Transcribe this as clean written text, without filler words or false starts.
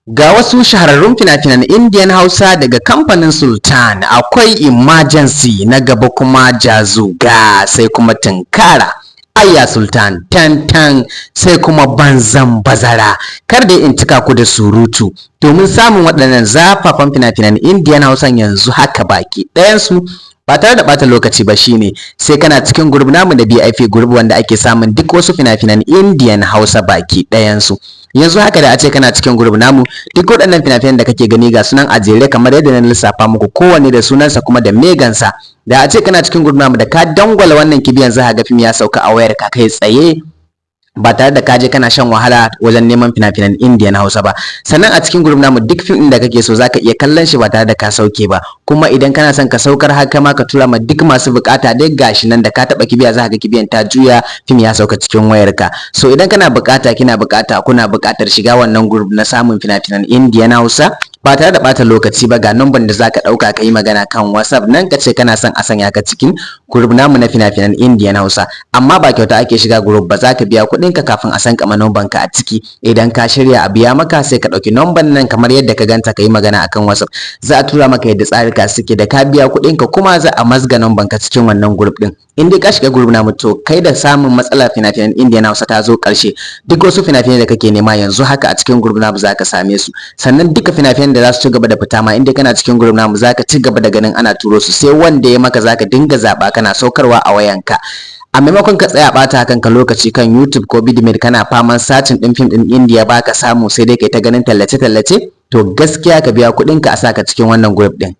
Ga wasu shahararrun fina-finan Indian Hausa daga kamfanin Sultan: akwai Emergency, na gaba kuma Jazuga, sai kuma Tunkara, Ayya Sultan, Tantan, sai kuma Banzan Bazara. Kar dai in cika ku da surutu, domin samun waɗannan zafafan fina-finan Indian Hausan yanzu haka baki ɗayansu ba tare da ɓata lokaci ba, shine sai kana cikin group namu da BIP group, wanda ake samun duk wasu fina-finan Indian Hausa baki ɗayansu. Yanzu haka da a ce kana cikin group namu, duk waɗannan fina-finan da kake gani ga sunan a jere kamar yadda na lissafa muku, kowanne da sunansa kuma da megansa. Da a ce kana cikin group namu, da ka dangwala wannan kibiyan, za ka ga fim ya sauka a wayarka kai tsaye, ba tare da kaje kana shan wahala wajen neman fina-finan Indian Hausa ba. Sannan a cikin group namu, duk fim ɗin da kake so zaka iya kallon shi ba tare da ka sauke ba. Kuma idan kana son ka saukar haka ma ka tura ma duk masu bukata dai, gashi nan, da ka taba kibiya za ka ga kibiyan ta juya, fim ya sauka cikin wayarka. So idan kana bukata, kina bukata, kuna bukatar shiga wannan group na samun fina-finan Indian Hausa ba tare da bata lokaci ba, ga number da zaka dauka ka yi magana kan WhatsApp nan, ka ce kana son a sanya ka cikin group namu na fina-finan Indian Hausa. Amma ba kyauta ake shiga group ba, za ka biya kuɗin ka kafin a san kama number ka a ciki. Idan ka shirya a biya maka, sai ka ɗauki number nan kamar yadda ka ganta, ka yi magana akan WhatsApp, za a tura maka yadda tsarika suke. Da ka biya kuɗin ka kuma, za a mazga number ka cikin wannan group din. In dai ka shiga group namu, to kai da samun matsalar fina-finan Indian Hausa ta zo ƙarshe. Duk wasu fina-finai da kake nema yanzu haka a cikin group namu za ka same su. Sannan duka fina-finan da za su ci gaba da fita ma, in dai kana cikin group namu, za ka ci gaba da ganin ana turo su. Sai wanda ya maka za ka dinga zaɓa kana saukarwa a wayanka, a maimakon ka tsaya ɓata kanka lokaci kan YouTube ko Vidmate kana faman searching ɗin fim ɗin India ba ka samu, sai dai kai ta ganin tallace-tallace. To gaskiya ka biya kuɗinka a saka cikin wannan group ɗin.